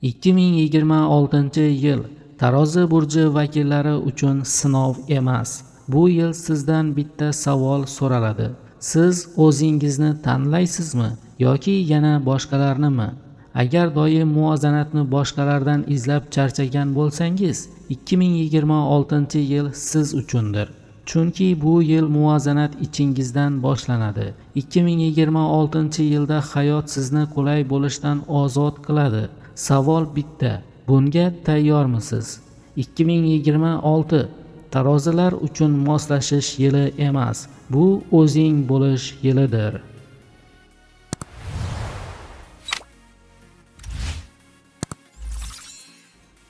2026-yil Tarozi burji vakillari uchun sinov emas. Bu yil sizdan bitta savol so'raladi. Siz o'zingizni tanlaysizmi yoki yana boshqalarnimi? Agar doim muvozanatni boshqalardan izlab charchagan bo'lsangiz, 2026-yil siz uchundir. Chunki bu yil muvozanat ichingizdan boshlanadi. 2026-yilda hayot sizni qulay bo'lishdan ozod qiladi. Savol bitta. Bunga tayyormisiz? 2026 tarozilar uchun moslashish yili emas. Bu o'zing bo'lish yilidir.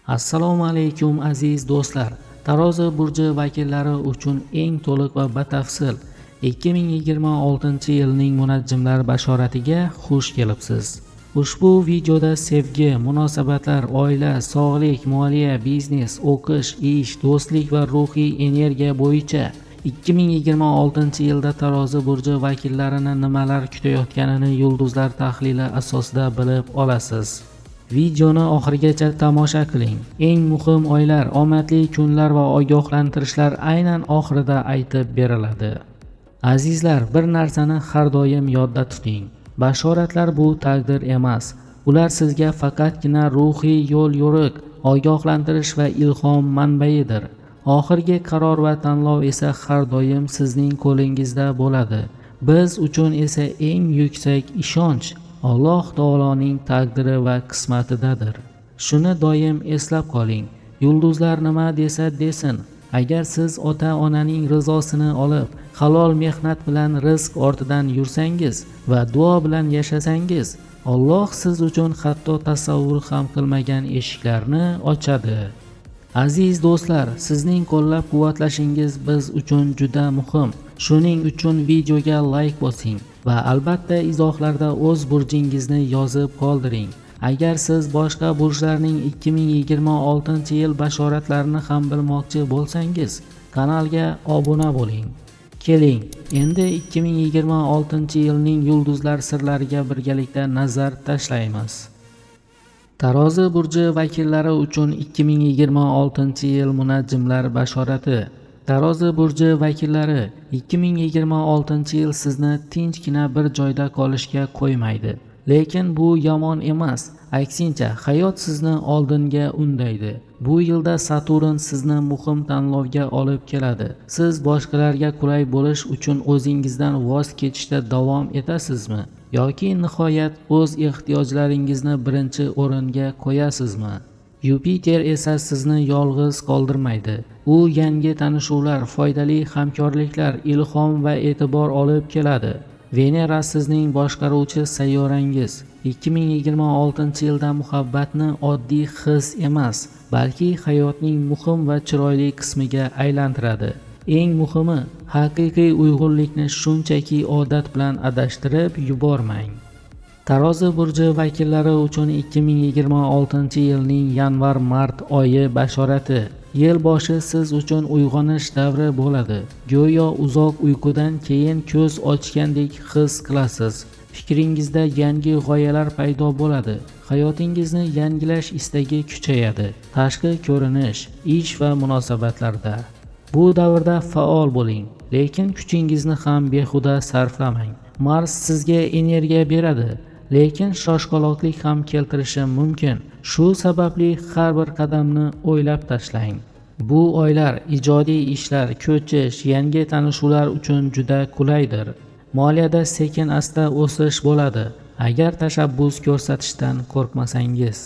Assalomu alaykum aziz do'stlar. Tarozi burji vakillari uchun eng to'liq va batafsil 2026-yilning munajjimlar bashoratiga xush kelibsiz. Ushbu videoda sevgi, munosabatlar, oila, sog'lik, moliya, biznes, o'qish, ish, do'stlik va ruhiy energiya bo'yicha 2026-yilda Tarozi burji vakillarini nimalar kutayotganini yulduzlar tahlili asosida bilib olasiz. Videoni oxirigacha tomosha qiling. Eng muhim oylar, omadli kunlar va ogohlantirishlar aynan oxirida aytib beriladi. Azizlar, bir narsani har doim yodda tuting. Bashoratlar bu taqdir emas. Ular sizga faqatgina ruhiy yo'l-yo'riq, ogohlantirish va ilhom manbaidir. Oxirgi qaror va tanlov esa har doim sizning qo'lingizda bo'ladi. Biz uchun esa eng yuksak ishonch Alloh taoloning taqdiri va qismatidadir. Shuni doim eslab qoling. Yulduzlar nima desa desin, agar siz ota-onaning rizosini olib, halol mehnat bilan rizq ortidan yursangiz va duo bilan yashasangiz, Alloh siz uchun hatto tasavvur ham qilmagan eshiklarni ochadi. Aziz do'stlar, sizning qo'llab-quvvatlashingiz biz uchun juda muhim. Shuning uchun videoga like bosing va albatta izohlarda o'z burjingizni yozib qoldiring. Agar siz boshqa burjlarning 2026-yil bashoratlarini ham bilmoqchi bo'lsangiz, kanalga obuna bo'ling. Keling, endi 2026-yilning yulduzlar sirlariga birgalikda nazar tashlaymiz. Tarozi burji vakillari uchun 2026-yil munajjimlar bashorati. Tarozi burji vakillari, 2026-yil sizni tinchgina bir joyda qolishga qo'ymaydi. Lekin bu yomon emas. Aksincha, hayot sizni oldinga undaydi. Bu yilda Saturn sizni muhim tanlovga olib keladi. Siz boshqalarga qulay bo'lish uchun o'zingizdan voz kechishda davom etasizmi? Yoki nihoyat o'z ehtiyojlaringizni birinchi o'ringa qo'yasizmi? Yupiter esa sizni yolg'iz qoldirmaydi. U yangi tanishuvlar, foydali hamkorliklar, ilhom va e'tibor olib keladi. Venera sizning boshqaruvchi sayyorangiz. 2026-yilda muhabbatni oddiy his emas, balki hayotning muhim va chiroyli qismiga aylantiradi. Eng muhimi, haqiqiy uyg'unlikni shunchaki odat bilan adashtirib yubormang. Tarozi burji vakillari uchun 2026-yilning yanvar-mart oyi bashorati. Yil boshi siz uchun uyg'onish davri bo'ladi. Go'yo uzoq uyqudan keyin ko'z ochgandek his qilasiz. Fikringizda yangi g'oyalar paydo bo'ladi. Hayotingizni yangilash istagi kuchayadi. Tashqi ko'rinish, ish va munosabatlarda. Bu davrda faol bo'ling, lekin kuchingizni ham behuda sarflamang. Mars sizga energiya beradi, lekin shoshqaloqlik ham keltirishi mumkin. Shu sababli har bir qadamni o'ylab tashlang. Bu oylar ijodiy ishlar, ko'chish, yangi tanishuvlar uchun juda qulaydir. Moliyada sekin-asta o'sish bo'ladi, agar tashabbus ko'rsatishdan qo'rqmasangiz.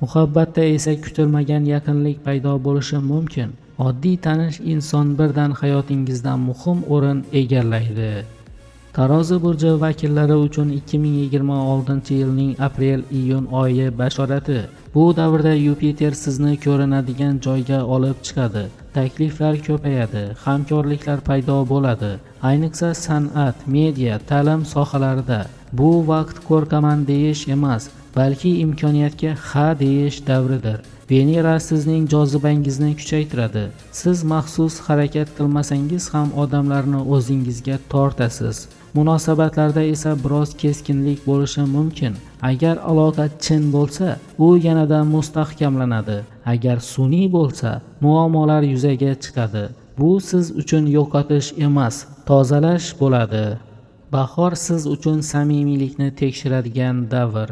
Muhabbatda esa kutilmagan yaqinlik paydo bo'lishi mumkin. Oddiy tanish inson birdan hayotingizda muhim o'rin egallaydi. Tarozi burji vakillari uchun 2026-yilning aprel-iyun oyi bashorati. Bu davrda Yupiter sizni ko'rinadigan joyga olib chiqadi. Takliflar ko'payadi, hamkorliklar paydo bo'ladi. Ayniqsa san'at, media, ta'lim sohalarida. Bu vaqt qo'rqaman deyish emas, balki imkoniyatga ha deyish davridir. Venera sizning jozibangizni kuchaytiradi. Siz maxsus harakat qilmasangiz ham odamlarni o'zingizga tortasiz. Munosabatlarda esa biroz keskinlik bo'lishi mumkin. Agar aloqa chin bo'lsa, u yanada mustahkamlanadi. Agar sun'iy bo'lsa, muammolar yuzaga chiqadi. Bu siz uchun yo'qotish emas, tozalash bo'ladi. Bahor siz uchun samimiylikni tekshiradigan davr.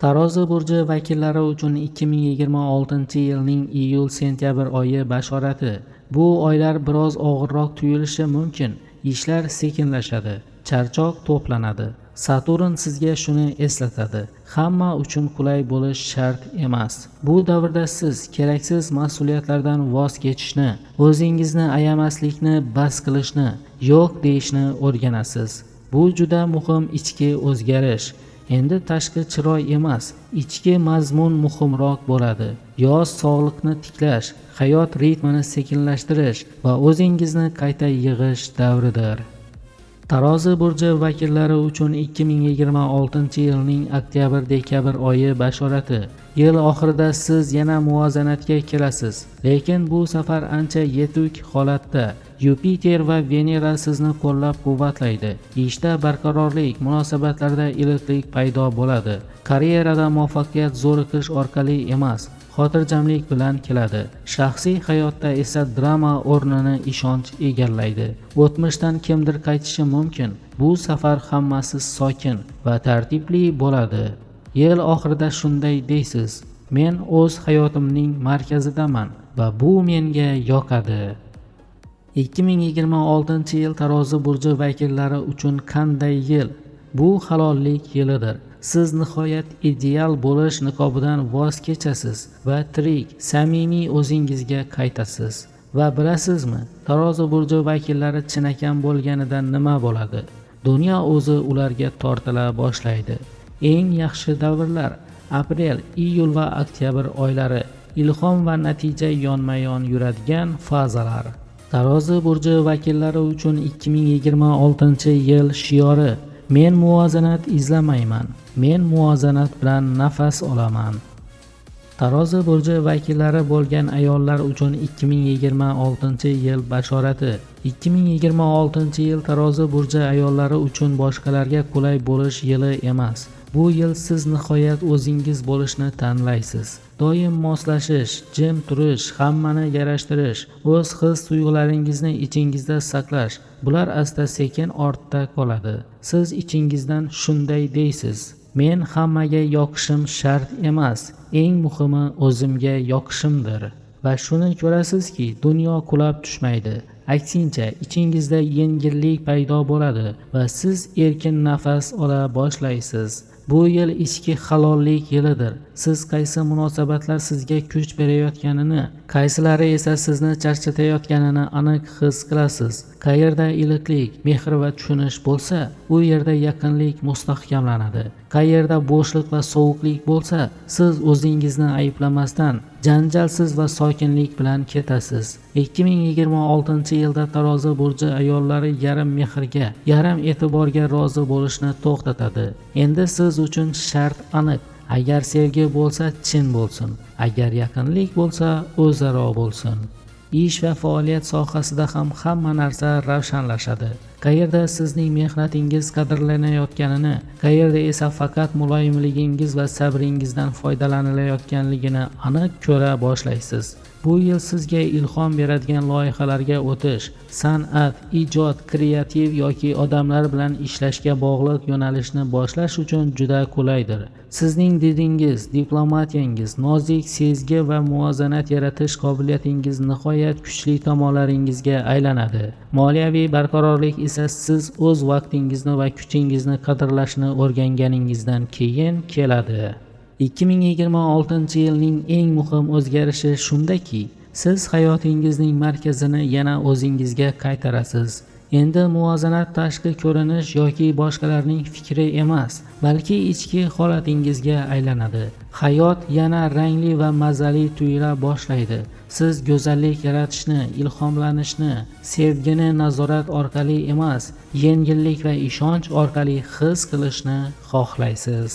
Tarozi burji vakillari uchun 2026-yilning iyul-sentyabr oyi bashorati. Bu oylar biroz og'irroq tuyulishi mumkin. Ishlar sekinlashadi, charchoq to'planadi. Saturn sizga shuni eslatadi: hamma uchun qulay bo'lish shart emas. Bu davrda siz keraksiz mas'uliyatlardan voz kechishni, o'zingizni ayamaslikni bas qilishni, yo'q deyishni o'rganasiz. Bu juda muhim ichki o'zgarish. Endi tashqi chiroy emas, ichki mazmun muhimroq bo'ladi. Yoz sog'liqni tiklash, hayot ritmini sekinlashtirish va o'zingizni qayta yig'ish davridir. Tarozi burji vakillari uchun 2026-yilning oktyabr-dekabr oyi bashorati. Yil oxirida siz yana muvozanatga kelasiz, lekin bu safar ancha yetuk holatda. Yupiter va Venera sizni qo'llab-quvvatlaydi. Ishda barqarorlik, munosabatlarda iliqlik paydo bo'ladi. Karyerada muvaffaqiyat zo'riqish orqali emas, xotirjamlik bilan keladi. Shaxsiy hayotda esa drama o'rnini ishonch egallaydi. O'tmishdan kimdir qaytishi mumkin. Bu safar hammasi sokin va tartibli bo'ladi. Yil oxirida shunday deysiz: men o'z hayotimning markazidaman va bu menga yoqadi. 2026-yil Tarozi burji vakillari uchun qanday yil? Bu halollik yilidir. Siz nihoyat ideal bo'lish niqobidan voz kechasiz va tirik, samimiy o'zingizga qaytasiz. Va bilasizmi, Tarozi burji vakillari chinakam bo'lganida nima bo'ladi? Dunyo o'zi ularga tortila boshlaydi. Eng yaxshi davrlar aprel, iyul va oktyabr oylari, ilhom va natija yonma-yon yuradigan fazalar. Tarozi burji vakillari uchun 2026-yil shiori: men muvozanat izlamayman, men muvozanat bilan nafas olaman. Tarozi burji vakillari bo'lgan ayollar uchun 2026-yil bashorati. 2026-yil Tarozi burji ayollari uchun boshqalarga qulay bo'lish yili emas. Bu yil siz nihoyat o'zingiz bo'lishni tanlaysiz. Doim moslashish, jim turish, hammani yarashtirish, o'z his tuyg'ularingizni ichingizda saqlash, bular asta-sekin ortda qoladi. Siz ichingizdan shunday deysiz: men hammaga yoqishim shart emas, eng muhimi o'zimga yoqishimdir. Va shuni ko'rasizki, dunyo qulab tushmaydi. Aksincha, ichingizda yengillik paydo bo'ladi va siz erkin nafas ola boshlaysiz. Bu yil ichki halollik yilidir. Siz qaysi munosabatlar sizga kuch berayotganini, qaysilari esa sizni charchatayotganini aniq his qilasiz. Qayerda iliqlik, mehr va tushunish bo'lsa, u yerda yaqinlik mustahkamlanadi. Qayerda bo'shliq va sovuqlik bo'lsa, siz o'zingizni ayblamasdan, janjalsiz va sokinlik bilan ketasiz. 2026-yilda Tarozi burji ayollari yarim mehrga, yarim e'tiborga rozi bo'lishni to'xtatadi. Endi siz uchun shart aniq: agar sevgi bo'lsa, chin bo'lsin, agar yaqinlik bo'lsa, o'zaro bo'lsin. Ish va faoliyat sohasida ham hamma narsa ravshanlashadi. Qayerda sizning mehnatingiz qadrlanayotganini, qayerda esa faqat muloyimligingiz va sabringizdan foydalanilayotganligini aniq ko'ra boshlaysiz. Bu yil sizga ilhom beradigan loyihalarga o'tish, san'at, ijod, kreativ yoki odamlar bilan ishlashga bog'liq yo'nalishni boshlash uchun juda qulaydir. Sizning didingiz, diplomatiyangiz, nozik sezgi va muvozanat yaratish qobiliyatingiz nihoyat kuchli tomonlaringizga aylanadi. Moliyaviy barqarorlik esa siz o'z vaqtingizni va kuchingizni qadrlashni o'rganganingizdan keyin keladi. 2026-yilning eng muhim o'zgarishi shundaki, siz hayotingizning markazini yana o'zingizga qaytarasiz. Endi muvozanat tashqi ko'rinish yoki boshqalarning fikri emas, balki ichki holatingizga aylanadi. Hayot yana rangli va mazali tuyula boshlaydi. Siz go'zallik yaratishni, ilhomlanishni, sevgini nazorat orqali emas, yengillik va ishonch orqali his qilishni xohlaysiz.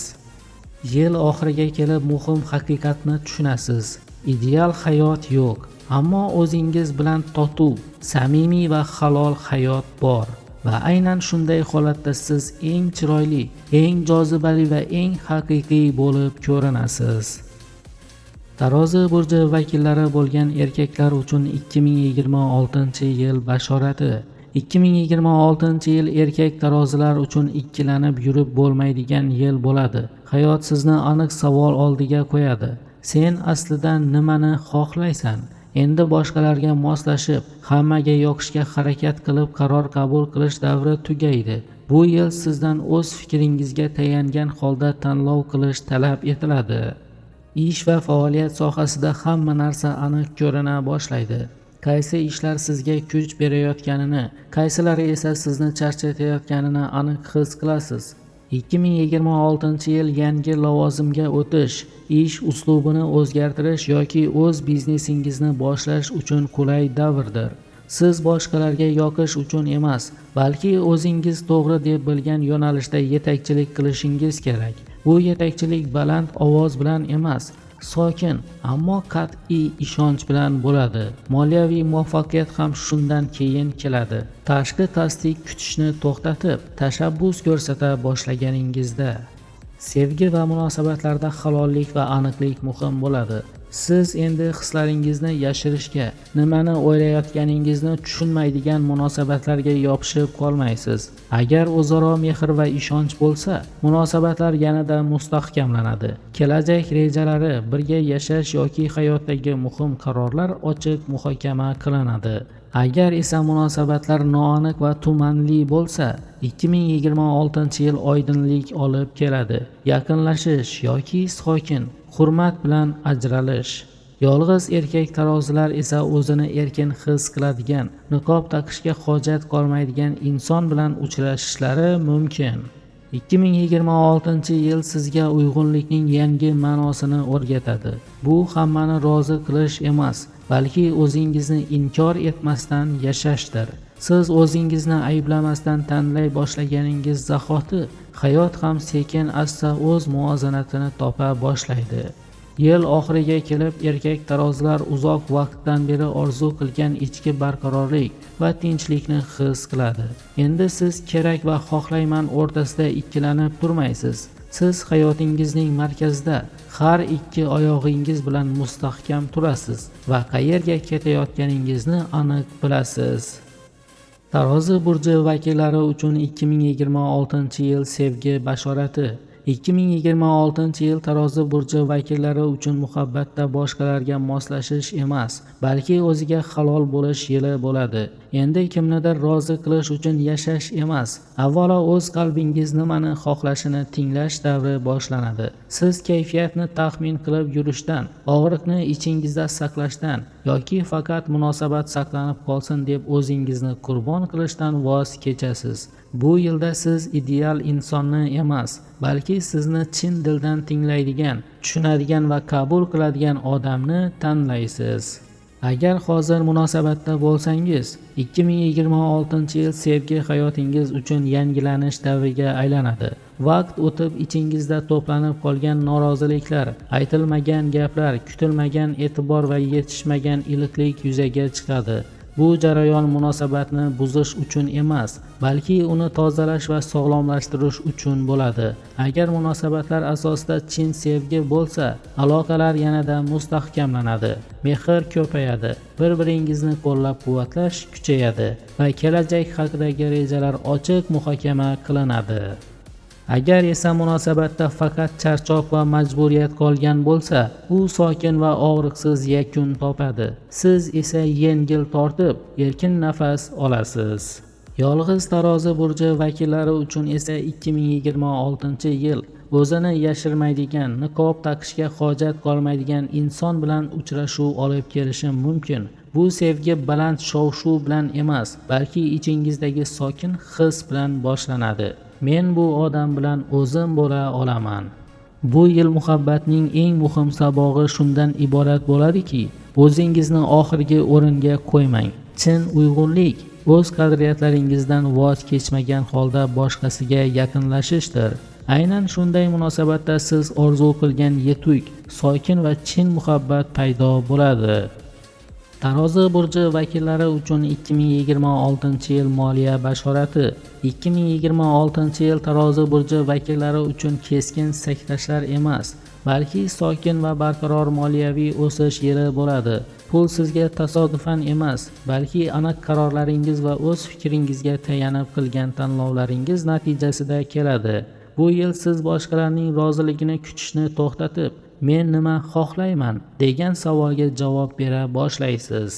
Yil oxiriga kelib muhim haqiqatni tushunasiz. Ideal hayot yo'q, ammo o'zingiz bilan totuv, samimiy va halol hayot bor. Va aynan shunday holatda siz eng chiroyli, eng jozibali va eng haqiqiy bo'lib ko'rinasiz. Tarozi burji vakillari bo'lgan erkaklar uchun 2026-yil bashorati. 2026-yil erkak tarozilar uchun ikkilanib yurib bo'lmaydigan yil bo'ladi. Hayot sizni aniq savol oldiga qo'yadi. Sen aslida nimani xohlaysan? Endi boshqalarga moslashib, hammaga yoqishga harakat qilib qaror qabul qilish davri tugaydi. Bu yil sizdan o'z fikringizga tayangan holda tanlov qilish talab etiladi. Ish va faoliyat sohasida hamma narsa aniq ko'rina boshlaydi. Qaysi ishlar sizga kuch berayotganini, qaysilari esa sizni charchatayotganini aniq his qilasiz. 2026-yil yangi lavozimga o'tish, ish uslubini o'zgartirish yoki o'z biznesingizni boshlash uchun qulay davrdir. Siz boshqalarga yoqish uchun emas, balki o'zingiz to'g'ri deb bilgan yo'nalishda yetakchilik qilishingiz kerak. Bu yetakchilik baland ovoz bilan emas, sokin, ammo qat'iy ishonch bilan bo'ladi. Moliyaviy muvaffaqiyat ham shundan keyin keladi. Tashqi tasdiq kutishni to'xtatib, tashabbus ko'rsata boshlaganingizda. Sevgi va munosabatlarda halollik va aniqlik muhim bo'ladi. Siz endi hislaringizni yashirishga, nimani o'ylayotganingizni tushunmaydigan munosabatlarga yopishib qolmaysiz. Agar o'zaro mehr va ishonch bo'lsa, munosabatlar yanada mustahkamlanadi. Kelajak rejalari, birga yashash yoki hayotdagi muhim qarorlar ochiq muhokama qilinadi. Agar esa munosabatlar noaniq va tumanli bo'lsa, 2026-yil oydinlik olib keladi. Yaqinlashish yoki sokin, hurmat bilan ajralish. Yolg'iz erkak tarozilar esa o'zini erkin his qiladigan, niqob taqishga hojat qolmaydigan inson bilan uchrashishlari mumkin. 2026-yil sizga uyg'unlikning yangi ma'nosini o'rgatadi. Bu hammani rozi qilish emas, balki o'zingizni inkor etmasdan yashashdir. Siz o'zingizni ayblamasdan tanlay boshlaganingiz zahoti hayot ham sekin asta o'z muvozanatini topa boshlaydi. Yil oxiriga kelib erkak tarozilar uzoq vaqtdan beri orzu qilgan ichki barqarorlik va tinchlikni his qiladi. Endi siz kerak va xohlayman o'rtasida ikkilanib turmaysiz. Siz hayotingizning markazida har ikki oyog'ingiz bilan mustahkam turasiz va qayerga ketayotganingizni aniq bilasiz. Tarozi burji vakillari uchun 2026-yil sevgi bashorati. 2026-yil Tarozi burji vakillari uchun muhabbatda boshqalarga moslashish emas, balki o'ziga halol bo'lish yili bo'ladi. Endi kimnidir rozi qilish uchun yashash emas, avvalo o'z qalbingiz nimani xohlashini tinglash davri boshlanadi. Siz kayfiyatni taxmin qilib yurishdan, og'riqni ichingizda saqlashdan yoki faqat munosabat saqlanib qolsin deb o'zingizni qurbon qilishdan voz kechasiz. Bu yilda siz ideal insonni emas, balki sizni chin dildan tinglaydigan, tushunadigan va qabul qiladigan odamni tanlaysiz. Agar hozir munosabatda bo'lsangiz, 2026-yil sevgi hayotingiz uchun yangilanish davriga aylanadi. Vaqt o'tib ichingizda to'planib qolgan noroziliklar, aytilmagan gaplar, kutilmagan e'tibor va yetishmagan iliqlik yuzaga chiqadi. Bu jarayon munosabatni buzish uchun emas, balki uni tozalash va sog'lomlashtirish uchun bo'ladi. Agar munosabatlar asosida chin sevgi bo'lsa, aloqalar yanada mustahkamlanadi, mehr ko'payadi, bir-biringizni qo'llab-quvvatlash kuchayadi va kelajak haqidagi rejalar ochiq muhokama qilinadi. Agar esa munosabatda faqat charchoq va majburiyat qolgan bo'lsa, u sokin va og'riqsiz yakun topadi. Siz esa yengil tortib, erkin nafas olasiz. Yolg'iz Tarozi burji vakillari uchun esa 2026-yil o'zini yashirmaydigan, niqob taqishga hojat qolmaydigan inson bilan uchrashuv olib kelishi mumkin. Bu sevgi baland shov-shuv bilan emas, balki ichingizdagi sokin his bilan boshlanadi. Men bu odam bilan o'zim bo'la olaman. Bu yil muhabbatning eng muhim sabog'i shundan iborat bo'ladiki, o'zingizni oxirgi o'ringa qo'ymang. Chin uyg'unlik o'z qadriyatlaringizdan voz kechmagan holda boshqasiga yaqinlashishdir. Aynan shunday munosabatda siz orzu qilgan yetuk, sokin va chin muhabbat paydo bo'ladi. Tarozi burji vakillari uchun 2026-yil moliya bashorati. 2026-yil Tarozi burji vakillari uchun keskin sakrashlar emas, balki sokin va barqaror moliyaviy o'sish yili bo'ladi. Pul sizga tasodifan emas, balki aniq qarorlaringiz va o'z fikringizga tayanib qilgan tanlovlaringiz natijasida keladi. Bu yil siz boshqalarning roziligini kutishni to'xtatib, men nima xohlayman degan savolga javob bera boshlaysiz.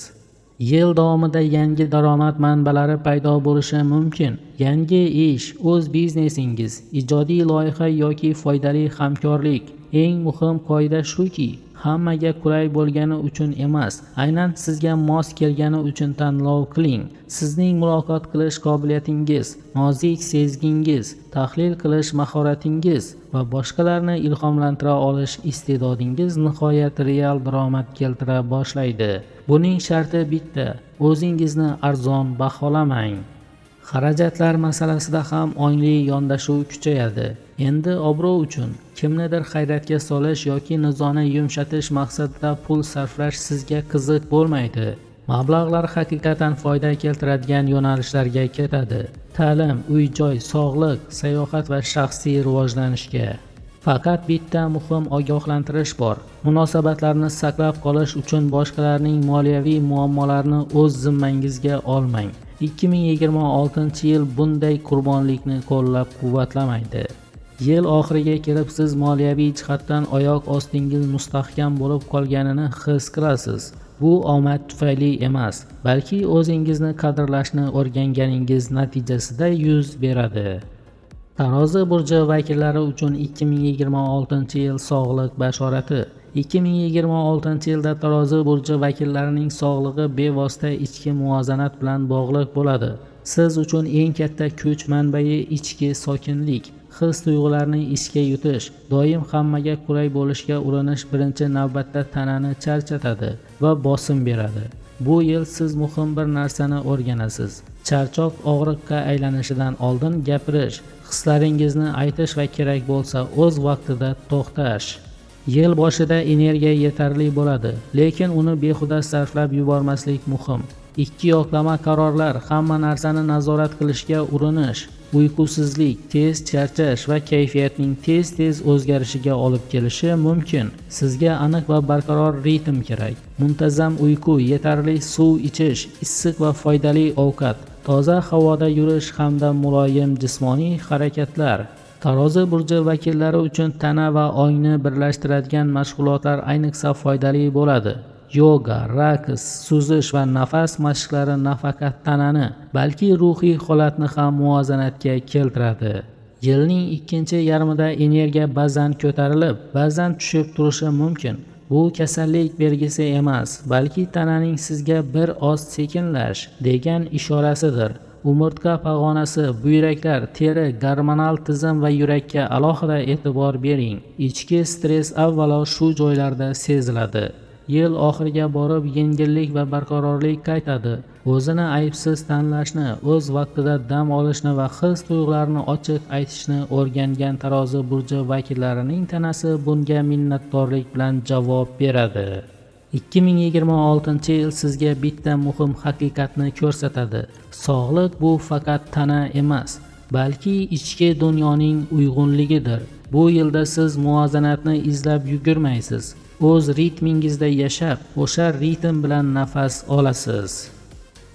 Yil davomida yangi daromad manbalari paydo bo'lishi mumkin. Yangi ish, o'z biznesingiz, ijodiy loyiha yoki foydali hamkorlik. Eng muhim qoida shuki, hammaga qulay bo'lgani uchun emas, aynan sizga mos kelgani uchun tanlov qiling. Sizning muloqot qilish qobiliyatingiz, nozik sezgingiz, tahlil qilish mahoratingiz va boshqalarni ilhomlantira olish iste'dodingiz nihoyat real daromad keltira boshlaydi. Buning sharti bitta: o'zingizni arzon baholamang. Xarajatlar masalasida ham ongli yondashuv kuchayadi. Endi obro' uchun kimnidir hayratga solish yoki nizoni yumshatish maqsadida pul sarflash sizga qiziq bo'lmaydi. Mablag'lar haqiqatan foyda keltiradigan yo'nalishlarga ketadi: ta'lim, uy-joy, sog'liq, sayohat va shaxsiy rivojlanishga. Faqat bitta muhim ogohlantirish bor: munosabatlarni saqlab qolish uchun boshqalarning moliyaviy muammolarini o'z zimmangizga olmang. 2026-yil bunday qurbonlikni qo'llab-quvvatlamaydi. Yil oxiriga kelib siz moliyaviy jihatdan oyoq ostingiz mustahkam bo'lib qolganini his qilasiz. Bu omad tufayli emas, balki o'zingizni qadrlashni o'rganganingiz natijasida yuz beradi. Tarozi burji vakillari uchun 2026-yil sog'liq bashorati. 2026-yilda Tarozi burji vakillarining sog'lig'i bevosita ichki muvozanat bilan bog'liq bo'ladi. Siz uchun eng katta kuch manbai ichki sokinlik, his-tuyg'ularni ichga yutish, doim hammaga qulay bo'lishga urinish birinchi navbatda tanani charchatadi va bosim beradi. Bu yil siz muhim bir narsani o'rganasiz: charchoq og'riqqa aylanishidan oldin gapirish, hislaringizni aytish va kerak bo'lsa o'z vaqtida to'xtash. Yil boshida energiya yetarli bo'ladi, lekin uni behuda sarflab yubormaslik muhim. Ikki yoqlama qarorlar, hamma narsani nazorat qilishga urinish, uyqusizlik, tez charchash va kayfiyatning tez-tez o'zgarishiga olib kelishi mumkin. Sizga aniq va barqaror ritm kerak. Muntazam uyqu, yetarli suv ichish, issiq va foydali ovqat, toza havoda yurish hamda muloyim jismoniy harakatlar. Tarozi burji vakillari uchun tana va ongni birlashtiradigan mashg'ulotlar ayniqsa foydali bo'ladi. Yoga, raqs, suzish va nafas mashqlari nafaqat tanani, balki ruhiy holatni ham muvozanatga keltiradi. Yilning ikkinchi yarmida energiya ba'zan ko'tarilib, ba'zan tushib turishi mumkin. Bu kasallik belgisi emas, balki tananing sizga bir oz sekinlash degan ishorasidir. Umurtqa pog'onasi, buyraklar, teri, gormonal tizim va yurakka alohida e'tibor bering. Ichki stress avvalo shu joylarda seziladi. Yil oxiriga borib yengillik va barqarorlik qaytadi. O'zini aybsiz tanlashni, o'z vaqtida dam olishni va his-tuyg'ularni ochiq aytishni o'rgangan Tarozi burji vakillarining tanasi bunga minnatdorlik bilan javob beradi. 2026-yil sizga bitta muhim haqiqatni ko'rsatadi. Sog'liq bu faqat tana emas, balki ichki dunyoning uyg'unligidir. Bu yilda siz muvozanatni izlab yugurmaysiz. O'z ritmingizda yashab, o'sha ritm bilan nafas olasiz.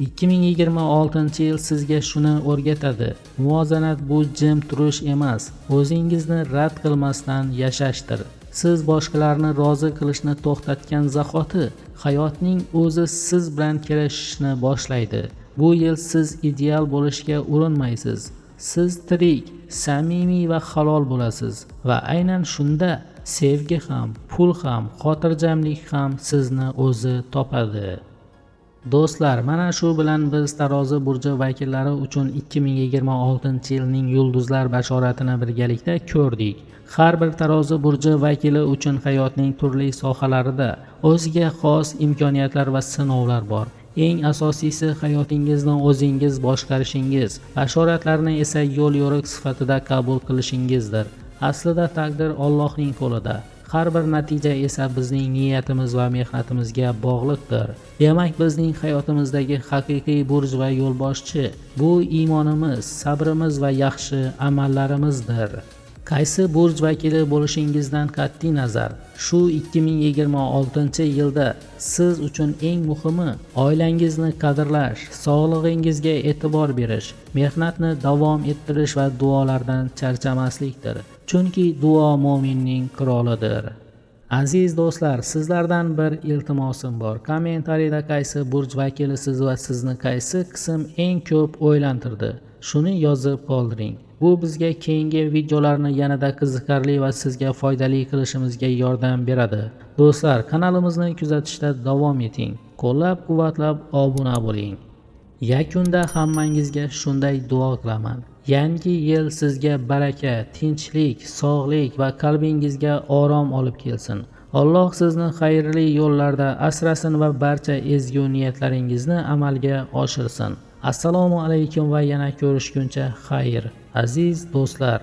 2026-yil sizga shuni o'rgatadi: muvozanat bu jim turish emas, o'zingizni rad qilmasdan yashashdir. Siz boshqalarni rozi qilishni to'xtatgan zahoti hayotning o'zi siz bilan kelishishni boshlaydi. Bu yil siz ideal bo'lishga urinmaysiz. Siz tirik, samimiy va halol bo'lasiz va aynan shunda sevgi ham, pul ham, xotirjamlik ham sizni o'zi topadi. Do'stlar, mana shu bilan biz Tarozi burji vakillari uchun 2026-yilning yulduzlar bashoratini birgalikda ko'rdik. Har bir Tarozi burji vakili uchun hayotning turli sohalarida o'ziga xos imkoniyatlar va sinovlar bor. Eng asosiysi hayotingizni o'zingiz boshqarishingiz, bashoratlarni esa yo'l-yo'riq sifatida qabul qilishingizdir. Aslida taqdir Allohning qo'lida. Har bir natija esa bizning niyatimiz va mehnatimizga bog'liqdir. Demak, bizning hayotimizdagi haqiqiy burj va yo'lboshchi bu iymonimiz, sabrimiz va yaxshi amallarimizdir. Qaysi burj vakili bo'lishingizdan qat'iy nazar, shu 2026-yilda siz uchun eng muhimi oilangizni qadrlash, sog'lig'ingizga e'tibor berish, mehnatni davom ettirish va duolardan charchamaslikdir. Chunki duo mo'minning qirolidir. Aziz do'stlar, sizlardan bir iltimosim bor. Kommentariyda qaysi burj vakilisiz va sizni qaysi qism eng ko'p o'ylantirdi? Shuni yozib qoldiring. Bu bizga keyingi videolarni yanada qiziqarli va sizga foydali qilishimizga yordam beradi. Do'stlar, kanalimizni kuzatishda davom eting. Qo'llab-quvvatlab obuna bo'ling. Yakunda hammangizga shunday duo qilaman. Yangi yil sizga baraka, tinchlik, sog'lik va qalbingizga orom olib kelsin. Alloh sizni xayrli yo'llarda asrasin va barcha ezgu niyatlaringizni amalga oshirsin. Assalomu alaykum va yana ko'rishguncha xayr, aziz do'stlar.